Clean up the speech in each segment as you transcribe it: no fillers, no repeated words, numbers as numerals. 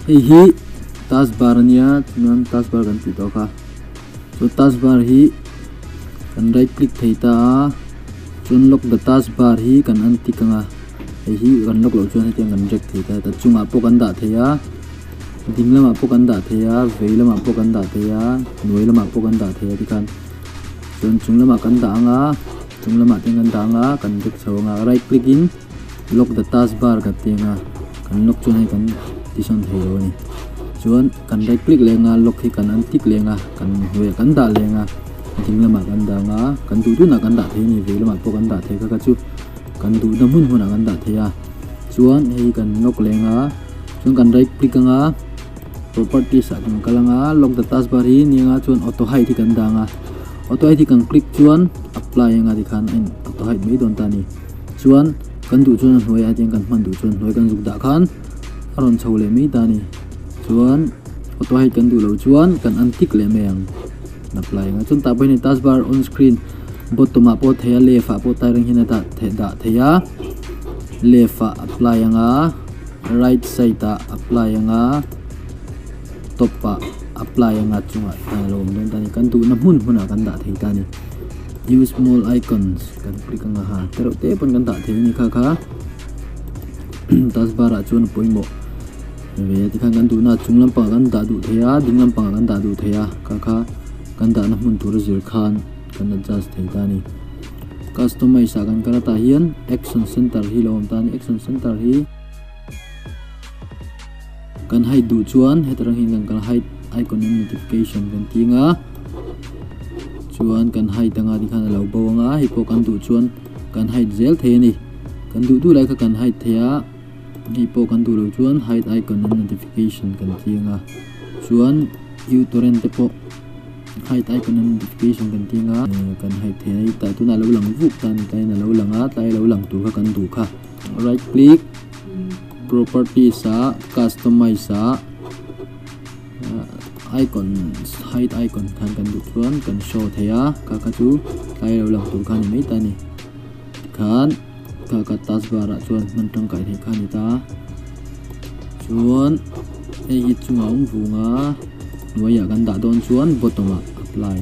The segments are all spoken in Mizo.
Hei hi taskbar ania chuan taskbar kan tih tawh kha chuan taskbar hi kan right click thei ta a chuan lock the taskbar hi kan an tick anga hei hi kan lock loh chuan hetiang kan drag thei ta a chungah pawh kan dah thei a ding lamah pawh kan dah thei a vei lamah pawh kan dah thei a hnuai lamah pawh kan dah thei a tikhan chuan chung lamah kan dah anga chung lamah te kan dah anga kan drag chho anga right click in. Lock the taskbar kan ti anga kan lock chuan hei kan ti sawn thei lo a ni chuan kan right click leh anga lock hi kan untick leh anga kan hnuaiah kan dah leh anga ding lamah kan dah anga kan duh dunah kan dah thei a ni vei lamah pawh kan dah thei kha kha chu kan duh na hmun hmunah kan dah thei a chuan hei kan lock leh anga chuan kan right click anga properties ah kan kal anga lock the taskbar hi ni anga chuan auto hide hi kan dah anga auto hide hi kan click chuan apply anga tikhan a in auto hide mai dawn ta a ni. Chuan kan duh chuan a hnuaiah hetiang kan hman duh chuan hnuai kan zuk dah khan a rawn chho leh mai ta a ni. Chuan auto hide kan duh loh chuan kan un tick leh mai ang apply ang a. Chuan tah pawh hian task bar on screen bottom ah pawh thei a left ah pawh tai reng hian a dah theih dah thei a left ah apply ang a right side ah apply ang a top ah apply ang a chungah hian a lo awm dawn ta a ni. Kan duhna hmun hmunah kan dah thei ta a ni. Use small icons kan click anga ha te reuh te pawn kan dah thei a ni kha kha taskbar ah chuan a pawimawh ve a tikhan kan duhna chung lampangah kan dah duh thei a ding lampangah kan dah duh thei a kha kha kan dahna hmun tur a zir khan kan adjust thei ta a ni customize ah kan kal a tah hian action center hi lo awm ta a ni action center hi kan hide duh chuan heta rang hian kan kal hide icon and notification kan ti anga chuan kan hide anga tikhan a lo bo anga hei pawh kan duh chuan kan hide zel thei a ni kan duh duh lai kha kan hide thei a hei pawh kan duh loh chuan hide icon and notification kan ti anga chuan utorrent te pawh hide icon and notification kan ti anga kan hide thei a ni tah tunah a lo lang vuk ta a ni tlaiin a lo lang a tlai a lo lang tur kha kan duh kha. Right click properties ah customize ah icon hide icon khan kan duh chuan kan show thei a kha kha chu tlai lo lang tur kha a ni mai ta a ni tikhan kha kha taskbar ah chuan hman tangkai theih kha a ni ta chuan hei hi chungah a awm vung a hnuaiah kan dah dawn chuan bottom ah apply.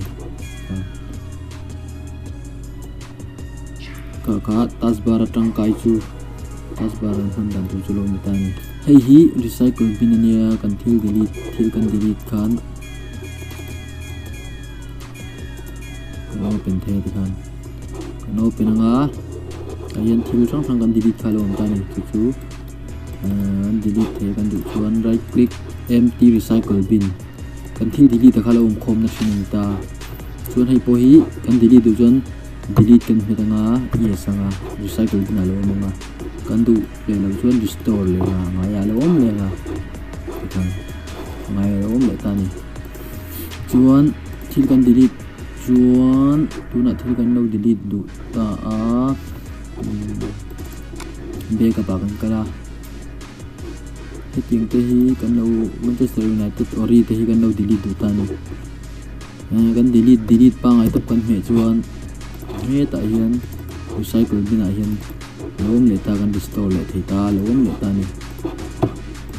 Kha kha taskbar atangkai chu taskbar an hman dan tur chu lo ni ta a ni. Hei hi recycle bin a nia kan thil delete thil kan delete khan kan open thei a tikhan kan open anga tah hian thil hrang hrang kan delete kha a lo awm ta a ni chu chu ahh an delete thei a kan duh chuan right click empty recycle bin kan thil delete a kha a lo awm khawm na thin a ni ta chuan hei pawh hi kan delete duh chuan. Delete kan hmet anga yes anga recycle bin ah lo awm anga kan duh leh loh chuan restore leh anga ngai ah lo awm leh anga tikhan ngai ah lo awm leh ta a ni chuan thil kan delete chuan tunah thil kan lo delete duh ta a backup ah kan kal a hetiang te hi kan lo Manchester United ori te hi kan lo delete duh ta a ni. Kan delete delete pangngai tawp kan hmeh chuan hetah hian recycle bin ah hian a lo awm leh ta kan restore leh thei ta a lo awm leh ta a ni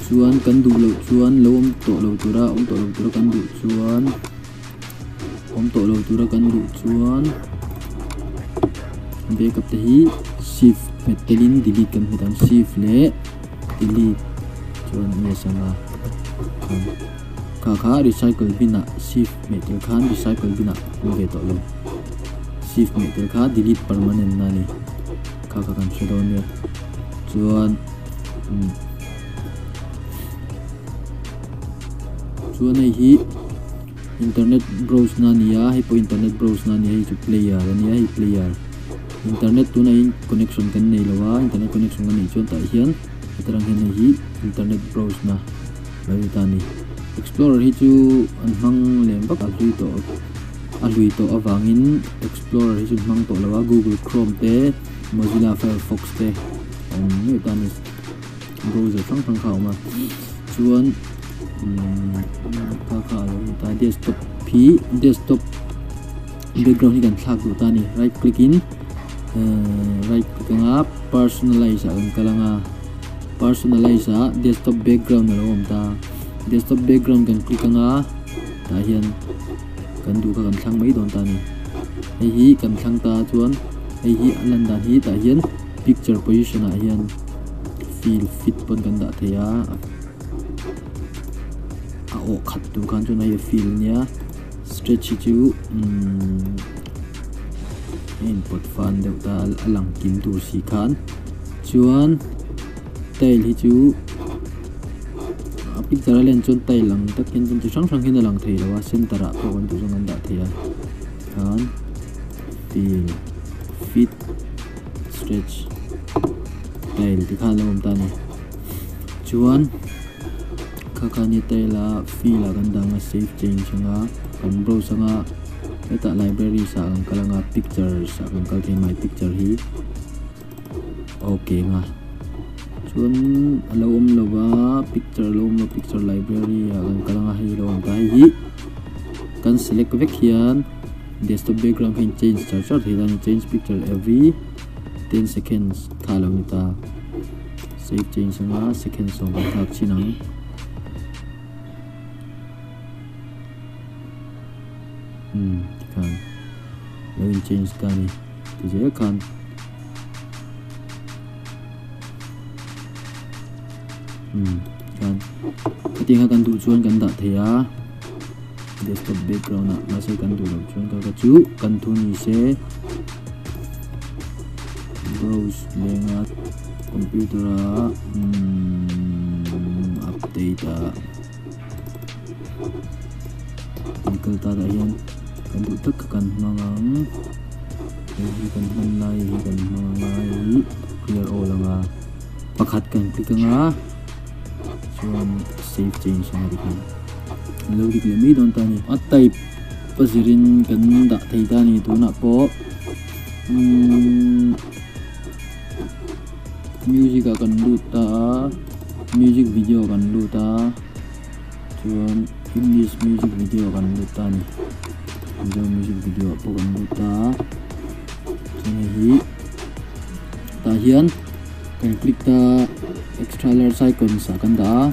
chuan kan duh loh chuan lo awm tawh lo tura awm tawh lo tura kan duh chuan awm tawh lo tura kan duh chuan backup te hi shift hmet telin delete kan hmet ang shift leh delete chuan yes anga. Kha kha recycle bin ah shift hmeh tel khan recycle bin ah awm ve tawh lo. Shift hmeh tel kha delete permanent na a ni. Kha kha kan hre dawn nia. Chuan umm chuan hei hi internet browse na a ni a hei pawh internet browse na a ni a hei chu player a nia hei player internet tunah hian connection kan nei lo a internet connection kan neih chuan tah hian hetarang hian hei hi internet browse na. Lo ni ta a ni. Explorer hi chu an hmang lem vak a hlui tawh a hlui tawh avangin Explorer hi chu an hmang tawh lo a Google Chrome te Mozilla Firefox te a awm nuaih ta a ni. Browser hrang hrang kha a awm a chuan umm kha kha a lo ni ta a desktop hi desktop background hi kan thlak duh ta a ni right click in ehh right click anga personalize ah kan kal anga. Personalize ah desktop background a lo awm ta. Desktop background kan click anga tah hian kan duh kha kan thlang mai dawn ta a ni. Hei hi kan thlang ta chuan hei hi a lan dan hi tah hian picture position ah hian fill fit pawn kan dah thei a a awh khat tur khan chuan hei a fill ania stretch hi chu umm a inpawt fan deuh ta a lang kim tur si khan chuan tile hi chu a picture a len chuan tile ang tak hian chuan chi hrang hrang hian a lang thei lo a center ah pawh kan duh zawng an dah thei a tikhan fill fit stretch tile ti khan a lo awm ta a ni chuan kha kha nia tile a fill ah kan dah ang a save change anga kan browse anga hetah library ah kan kal anga pictures ah kan kal thei a my picture hi. Ok nga chuan a lo awm lo va picture a lo awm lo picture library ah kan kal anga hei a lo awm ta hei hi kan select vek hian desktop background kha in change char char thei ta a ni change picture every 10 seconds kha a lo ni ta save change anga second sawm kan thlak chin ang. Umm tikhan lo in change ta a ni ti zel khan umm khan hetiang kha kan duh chuan kan dah thei a desktop background ah mahse kan duh loh chuan ka chu kan thu ni se browse lenga computer ah umm update ah. Kan kal ta tah hian kan duh tak kha kan hmang ang hei hi kan hman lai hi kan hmang ang a hei hi clear all ang a pakhat kan click ang a chuan save change ang a tikhan a lo dik leh mai dawn ta a ni a type a zirin kan dah thei ta a ni tunah pawh umm music ah kan lut ta a music video ah kan lut a chuan english music video ah kan lut ta a ni mizo music video ah pawh kan lut ta a chuan hei hi tah hian kan click ta extra large icons ah kan dah a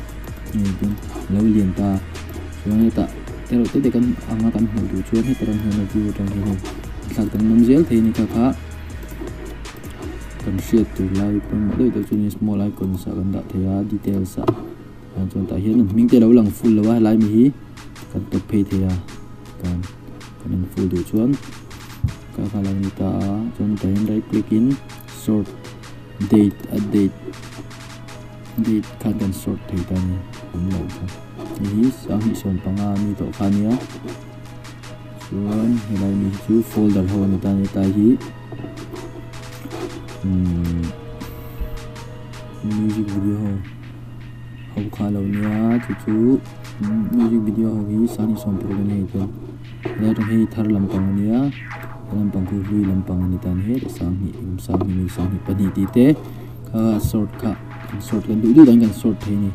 hei chuan a lo lian ta chuan hetah te reuh te te kan anga kan hmuh duh chuan heta ram hian a view atang hian hei thlak danglam zel thei a ni kha kha. Kan hriat tur lai pawimawh deuh deuh chu ni small icons ah kan dah thei a details ah ah chuan tah hian an hming te a lo lang full lo a helai mi hi kan tawp phei thei a kan kan en full duh chuan ka kha lo ni ta a chuan tah hian right click in sort date a date date khan kan sort thei ta a ni awm loh kha hei hi sanghnih sawm panga ami tawh kha a nia chuan helai mi hi chu folder ho a ni ta a ni tai hi. Umm music video ho ho kha a lo nia chu chu music video ho hi sani sawm paruk a ni hei chuan helai atang hi thar lampang a nia he lampang khu hlui lampang a ni ta a ni hetah sanghnih sanghnih nge sanghnih pahnih tih te kha sort kha kan sort kan duh duh dan kan sort thei a ni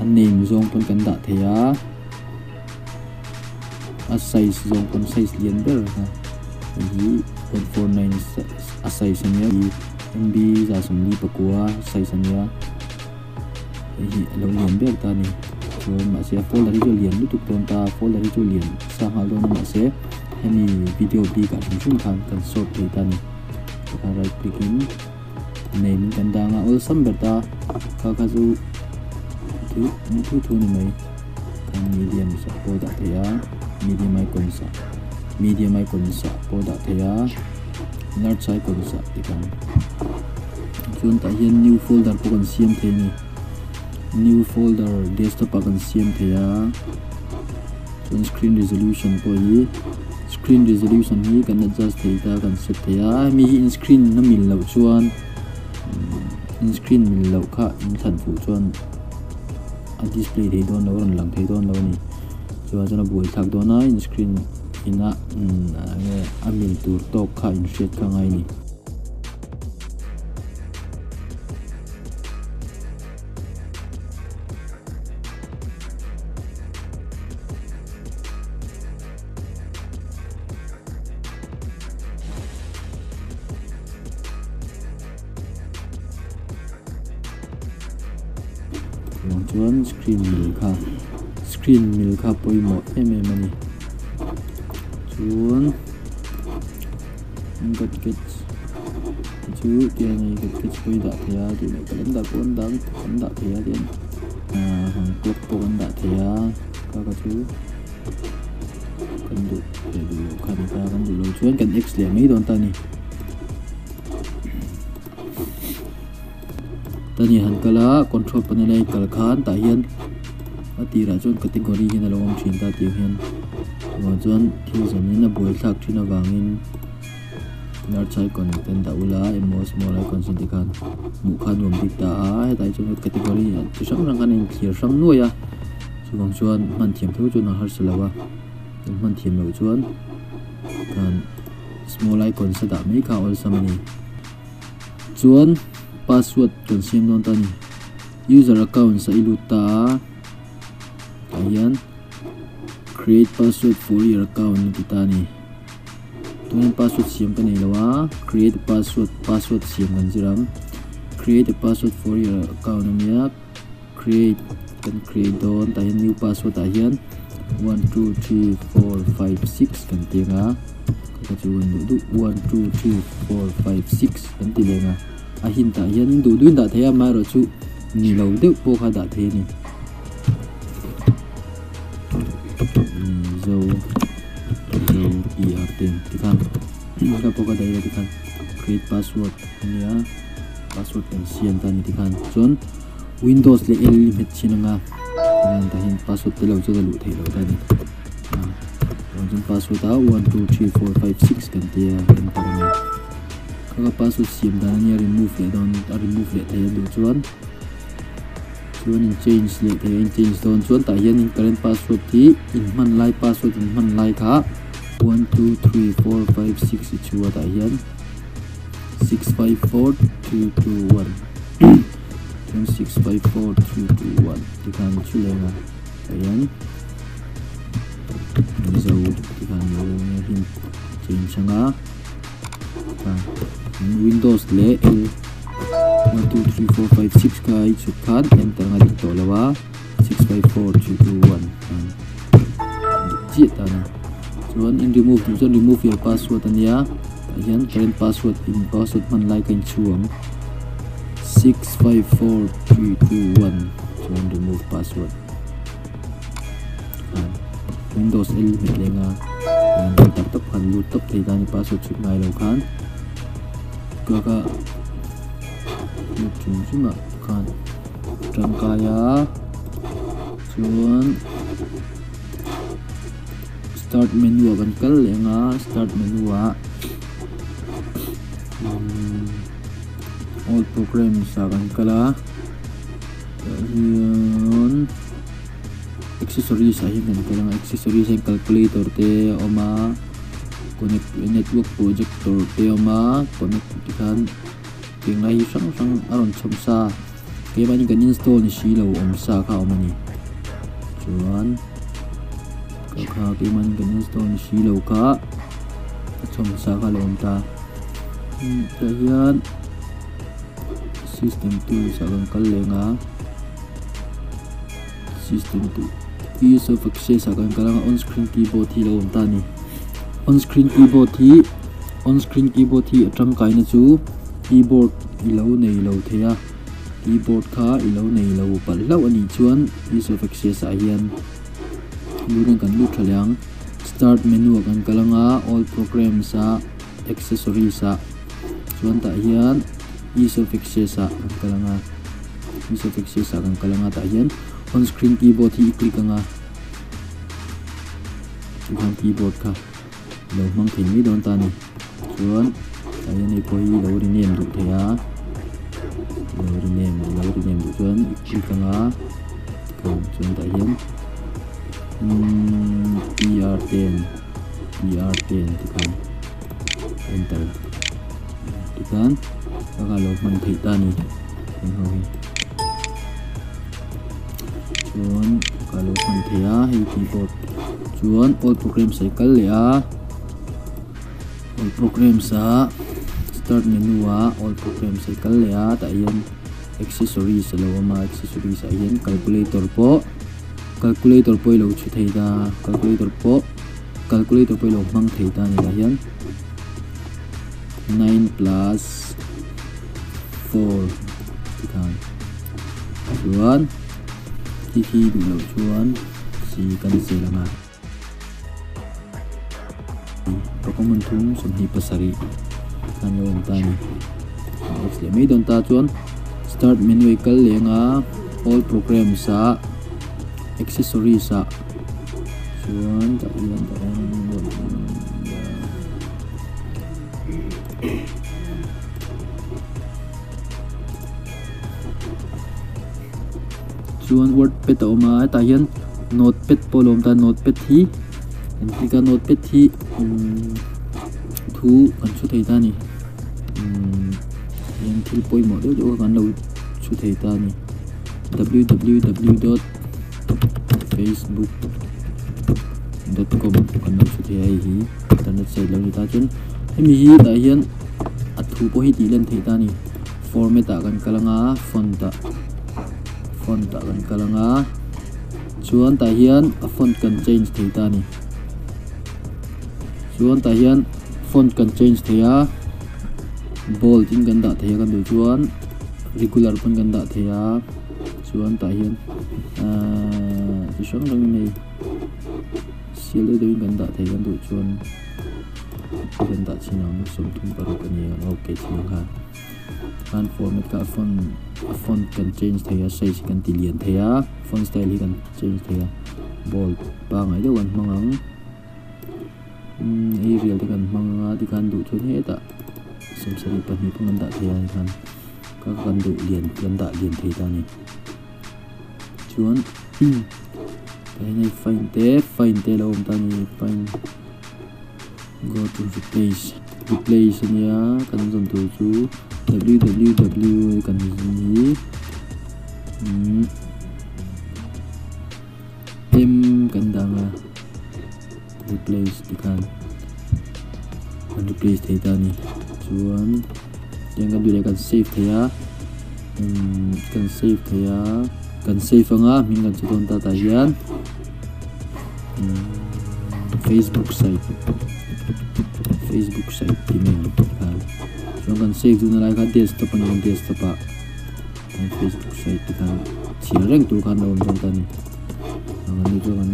a name zawng pawn kan dah thei a. A size zawng pawn size lian ber kha hei hi 149 a size ania MB za sawmli pakua size ania hei hi a lo lian ber ta ani chuan mahse a folder hi chu a lian lutuk dawn ta folder hi chu a lian sa nghal dawn a mahse hemi video bik ah hrim hrim khan kan sort thei ta ani tikhan right click in name in kan dang a awlsam ber ta kha kha chu thu thu thu ni mai. Khan medium sak pawh dah thei a medium icon sak medium icon sak pawh dah thei a large icon sak te khan chuan tah hian new folder pawh kan siam thei a ni new folder desktop ah kan siam thei a chuan screen resolution pawh hi screen resolution hi kan adjust thei ta kan set thei a hemi hi in screen a mil loh chuan in screen mil loh kha in thlan fuh chuan. A display thei dawn lo a rawn lang thei dawn lo a ni chuan chuan a buai thlak dawn a in screen ina enge a mil tur tawk kha in hriat kha ngai a ni. chuan screen mil kha screen mil kha pawimawh em em a ni chuan gadgets chu tiang hei gadgets pawh hi dah thei a duh leh calendar pawh an dah an dah thei a tiang ahh clock pawh an dah thei a kha kha chu kan duh leh duh loh kha a ni ta kan duh loh chuan kan x leh mai dawn ta a ni. Tani han kal a control panel a i kal khan tah hian a tirah chuan category hian a lo awm thin ta tih hian chuvang chuan thil zawnin a buai thlak thin avangin large icon te an dah ula emaw small icon sin te khan hmuh kha a nuam bik ta a hetah hi chuan category chi hrang hrang khan a inthlir hrang nuai a chuvang chuan hman thiam tho chuan a harsa lo a hman thiam loh chuan khan small icon sa dah mai kha a awlsam a ni. Chuan password kan siam dawn ta a ni. User accounts a i lut ta a, tah hian create password for your account a ti ta a ni. Tunah hian password siam ka nei lo a, create password password siam kan zir ang. Create a password for your account a nia, create kan create dawn tah hian new password ah hian 1 2 3 4 5 6 kan ti ang a. Ka chu kan duh duh 1 2 3 4 5 6 kan ti leng a a hint ah hian duh duhin dah thei a amaherawhchu ni lo deuh pawh kha dah thei a ni zo zo pr ten tikhan ka pawh ka dah ila tikhan create password ania password kan siam ta ani tikhan chuan windows leh l i hmet chhin anga tah hian password te lo chuan a luh theih loh ta ani. Chuan password a 1 2 3 4 5 6 kan tia enter a ni kha ka password siam dan ania remove leh dawn a remove leh thei a duh chuan chuan in change leh thei a in change dawn chuan tah hian in current password hi in hman lai password in hman lai kha 1 2 3 4 5 6 i chhu a tah hian 6 5 4 3 2 1 chuan 6 5 4 3 2 1 tikhan chu leng a tah hian mizo tikhan lo hin change anga windows leh l 1 2 3 4 5 6 kha i chhut khan enter anga dik tawh lo a 6 5 4 3 2 1 chiah ta ni chuan in remove duh chuan remove your password ania tah hian current password in password hman lai ka inchhu ang 6 5 4 3 2 1 chuan remove password windows l hmet lenga enter tawp khan lut tawp thei ta ni password chhut ngai lo khan ka ka lut chung chungah khan tangkai a chuan start menu ah kan kal leh anga start menu ah all programs ah kan kal a tah hian accessories ah hian kan kal anga accessories ah hian calculator te a awm a connect network projector te a awm a connect tikhan tinglai hi hrang hrang a rawn chhawm sa keimahni kan install ni si lo awm sa kha a awm a ni chuan ka kha keimahni kan install ni si lo kha a chhawm sa kha a lo awm ta tah hian system tools ah kan kal leng a system tool ease of access ah kan kal anga on screen keyboard hi lo awm ta a ni on screen keyboard hi on screen keyboard hi a tangkaina chu keyboard i lo nei lo thei a keyboard kha i lo nei lo palh hlauh anih chuan ease of access ah hian lurin kan lut tha leh ang start menu ah kan kal anga all programs ah accessories ah chuan tah hian ease of access ah kan kal anga ease of access ah kan kal anga tah hian on screen keyboard hi i click anga tikhan keyboard kha lo hmang thei mai dawn ta a ni chuan tah hian hei pawh hi lo rename duh thei a lo rename lo rename duh chuan i click anga tikhan chuan tah hian pr10 pr10 tikhan enter tikhan ka lo hman theih ta a ni heng ho hi chuan ka lo hman thei a hei keyboard chuan all programs ah i kal leh a all programs ah start menu ah all programs ah i kal leh a tah hian. Accessories a lo awm a accessories ah hian calculator pawh calculator pawh i lo chhu thei ta calculator pawh calculator pawh i lo hmang thei ta a ni tah hian nine plus four tikhan chuan khi khi duh loh chuan si cancel ang a. Pakua hmun thum 27 khan lo awm ta a ni. Off leh mai dawn ta chuan start menu a kal leng a all programs ah accessories ah chuan tah hian tah hian Chuan wordpad a awm a hetah hian notepad pawh a lo awm ta notepad hi engtik a notepad hi umm thu kan chhu thei ta a ni umm hian thil pawimawh deuh deuh kha kan lo chhu thei ta a ni w w w dot facebook dot com kan lo chhu thei a hei hi internet site lo ni ta chuan hemi hi tah hian a thu pawh hi tih lan theih ta a ni. Format ah kan kal anga font ah font ah kan kal anga chuan tah hian a font kan change thei ta a ni chuan tah hian font kan change thei a bold in kan dah thei a kan duh chuan regular pawn kan dah thei a chuan tah hian ahh chi hrang hrang in hei sial deuh deuh in kan dah thei kan duh chuan kan dah chhin ang 36 a ni a okay chhin ang kha. Khan format kha a font a font kan change thei a size kan ti lian thei a font style hi kan change thei a bold pangngai deuh kan hmang ang umm hei rial te kan hmang anga tikhan duh chuan hetah 72 pawh kan dah thei a tikhan ka kan duh lian kan dah lian thei ta a ni chuan tah hian hei fine te fine te a lo awm ta a ni fine. Go to replace replace ania kan zawn tur chu www kan zawn hi umm m kan dah ang a replace tikhan kan replace thei ta a ni chuan tiang kan duh leh kan save thei a umm kan save thei a kan save anga hming kan che dawn ta tah hian. Facebook site Facebook site tih mai ang kha chuan kan save duhna lai kha desktop a ni a desktop ah Facebook site te khan chhiar reng tur khan a awm dawn ta a ni ang ani chu kan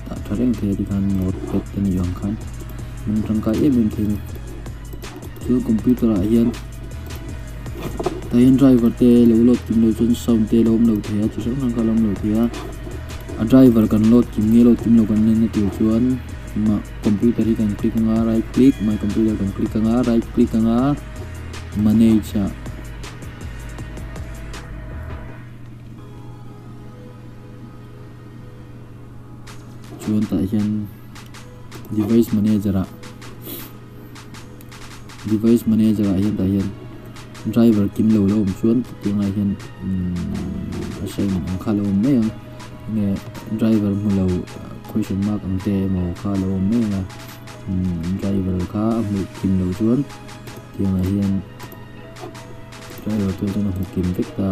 dah tha reng thei a tikhan notepad te nih ang khan hmang tangkai em em thei a ni chuan computer ah hian. Tah hian driver te lo load kim loh chuan sound te lo awm lo thei a chi hrang hrang kha a lo awm lo thei a a driver kan load kim nge load kim lo kan en na tur chuan mah computer hi kan click anga right click my computer kan click anga right click anga manage ah. Chuan tah hian device manager ah. Device manager ah hian tah hian driver kim lo la awm chuan tunah hian umm a sign ang kha a lo awm mai ang enge driver hmu lo question mark ang te emaw kha a lo awm mai ang a umm driver kha a hmuh kim loh chuan tiangah hian driver te chuan a hmu kim vek ta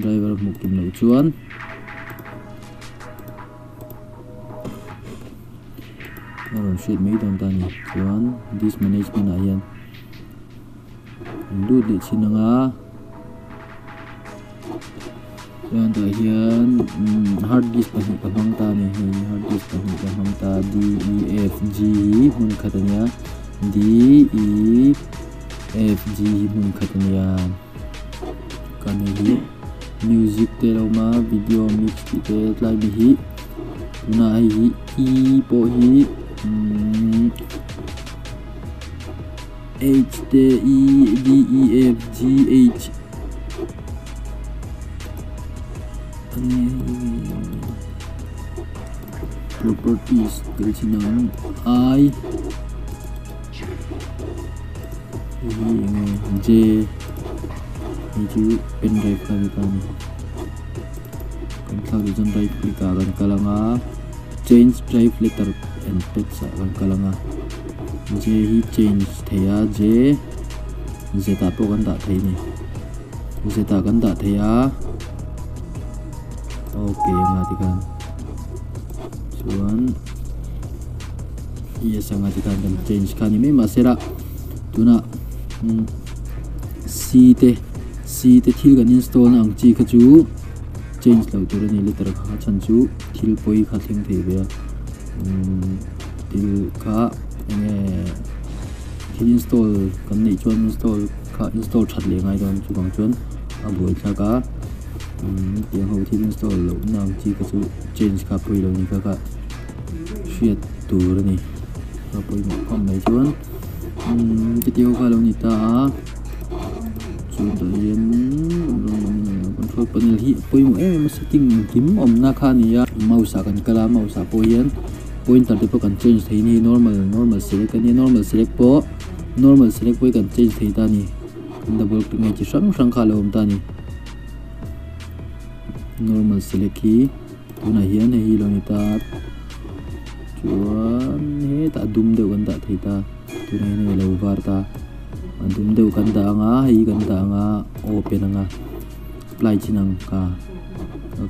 driver a hmuh kim loh chuan. A rawn hriat mai dawn ta a ni chuan disk management ah hian an lut leh chin ang a chuan tah hian hard disk pahnih ka hmang ta a ni hei hard disk pahnih ka hmang ta D E F G hi hmun khat a nia D E F G hi hmun khat a nia ka ni hi music te a lo awm a video mix tih te tlai mi hi. Tunah hei hi e pawh hi umm h te e d e f g h properties tel chin ang i hei hi enge j hei chu pen drive kha ni ta a ni. Kan thlak duh chuan right click ah kan kal ang a change drive letter and text ah kan kal ang a j hi change thei a j. Z ah pawh kan dah thei a ni. Z ah kan dah thei a okay anga tikhan chuan yes anga tikhan kan change kha ni mai mahse la tunah C te C te thil kan install na ang chi kha chu change loh tur a ni letter kha chhan chu thil pawi kha thleng thei ve a thil kha enge thil install kan neih chuan install kha install that leh ngai dawn chuvang chuan a buai thlak a tiang ho thil install loh na ang chi kha chu change kha pawi lo ni kha kha hriat tur a ni a pawimawh khawp mai chuan titi ho kha a lo ni ta a chutah hian control panel hi a pawimawh em em a setting engkim awmna kha a ni a mouse ah kan kal a mouse ah pawh hian pointer te pawh kan change thei a ni normal normal select a nia normal select pawh normal select pawh hi kan change thei ta a ni double click nge chi hrang hrang kha a lo awm ta a ni normal select hi tunah hian hei hi lo ni ta chuan hetah dum deuh kan dah thei ta tunah hian hei a lo var ta a dum deuh kan dah ang a hei hi kan dah ang a open ang a apply chin ang ka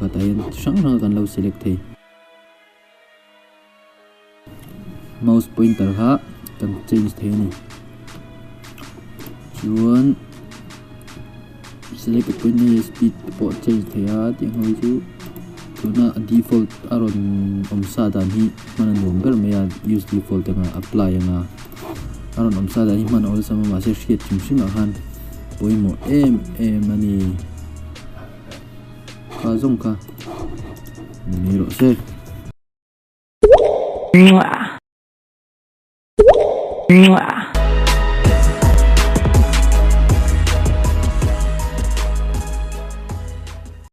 ka tah hian chi hrang hrang kan lo select thei. Mouse pointer kha kan change thei a ni chuan select a point hi speed te pawh change thei a tiang ho hi chu tuna a default a rawn awm sa dan hi hman a nuam ber mai a use default anga apply anga a rawn awm sa dan hi hman a awlsam a mahse hriat hrim hrim ah khan pawimawh em em a ni. Kha zawng kha ni mai rawh se. Mwah. Mwah.